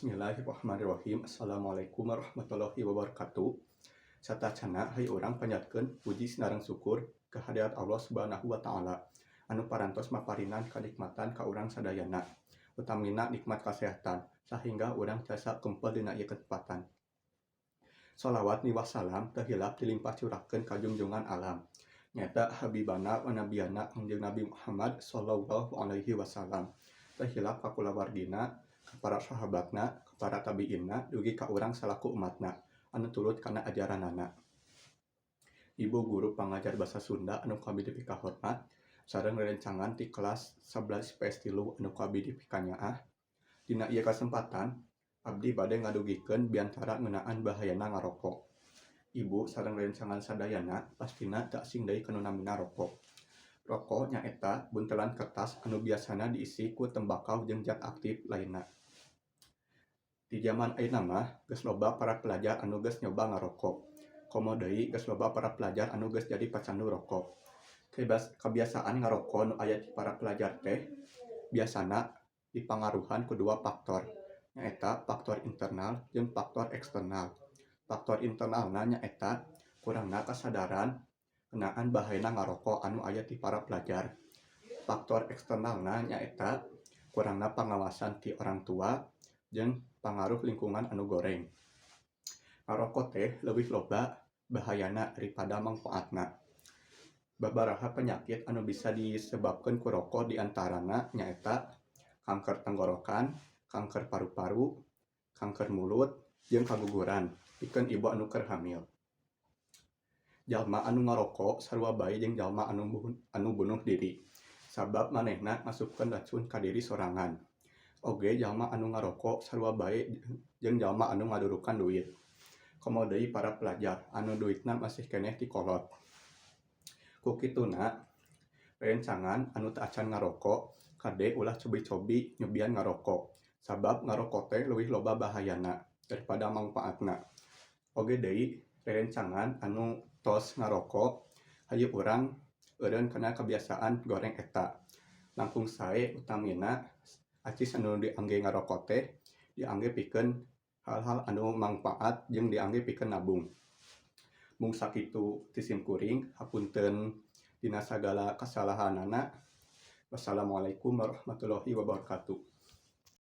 Bismillahirrahmanirrahim. Assalamualaikum warahmatullahi wabarakatuh. Satacana hayu urang panjatkeun puji sareng syukur kehadirat Allah Subhanahu wa Ta'ala anu parantos maparinan kanikmatan ka urang sadayana, utamina nikmat kasehatan, sahingga urang tiasa kempel dina ieu kesempatan. Sholawat miwah salam teu hilap dilimpah curahkeun ka junjungan alam, nyaeta habibana wa nabiyana Kangjeng Nabi Muhammad sallallahu alaihi wasallam, teu hilap ka kulawargina, ka para sahabatna, ka para tabiinna, dugi ka urang salaku umatna anu turut kana ajaranana. Ibu guru pangajar basa Sunda anu ku abdi dipikahormat sareng rerencangan ti kelas 11 IPS 3 anu ku abdi dipikanyaah. Dina ieu kasempatan abdi bade ngadugikeun biantara ngeunaan bahayana ngaroko. Ibu sareng rerencangan sadayana pastina teu asing deui kana nu namina roko. Roko nyaeta buntelan kertas anu biasana diisi ku tembakau jeung zat aktif lainna. Di jaman ayeuna mah geus loba para pelajar anu geus nyoba ngaroko. Komo deui geus loba para pelajar anu geus jadi pacandu roko. Kabiasaan ngaroko nu aya di para pelajar teh biasana dipangaruhan ku dua faktor, nyaeta faktor internal jeung faktor eksternal. Faktor internalna nyaeta kurangna kasadaran ngeunaan bahayana ngaroko anu aya di para pelajar. Faktor eksternalna nyaeta kurangna pangawasan ti orang tua jeung pangaruh lingkungan anu goreng. Ngaroko teh leuwih loba bahayana daripada mangpaatna. Babaraha penyakit anu bisa disebabkeun ku roko di antarana nyaeta kanker tenggorokan, kanker paru-paru, kanker mulut, jeung kaguguran pikeun ibu anu keur hamil. Jalma anu ngaroko sarua bae jeung jalma anu bunuh diri, sabab manehna ngasupkeun racun ka diri sorangan. Oge jalma anu ngaroko sarua bae jeung jalma anu ngadurukan duit. Komo deui para pelajar anu duitna masih keneh ti kolot. Ku kituna, rerencangan anu teu acan ngaroko kade ulah cobi-cobi nyobian ngaroko, sabab ngaroko teh leuwih loba bahayana daripada mangpaatna. Oge deui, rerencangan anu tos ngaroko, hayu urang eureun kana kabiasaan goreng eta. Langkung sae utamina acis anu diangge ngaroko teh diangge pikeun hal-hal anu mangpaat jeung diangge pikeun nabung. Mung sakitu ti sim kuring, hapunten dina sagala kasalahanana. Wassalamualaikum warahmatullahi wabarakatuh.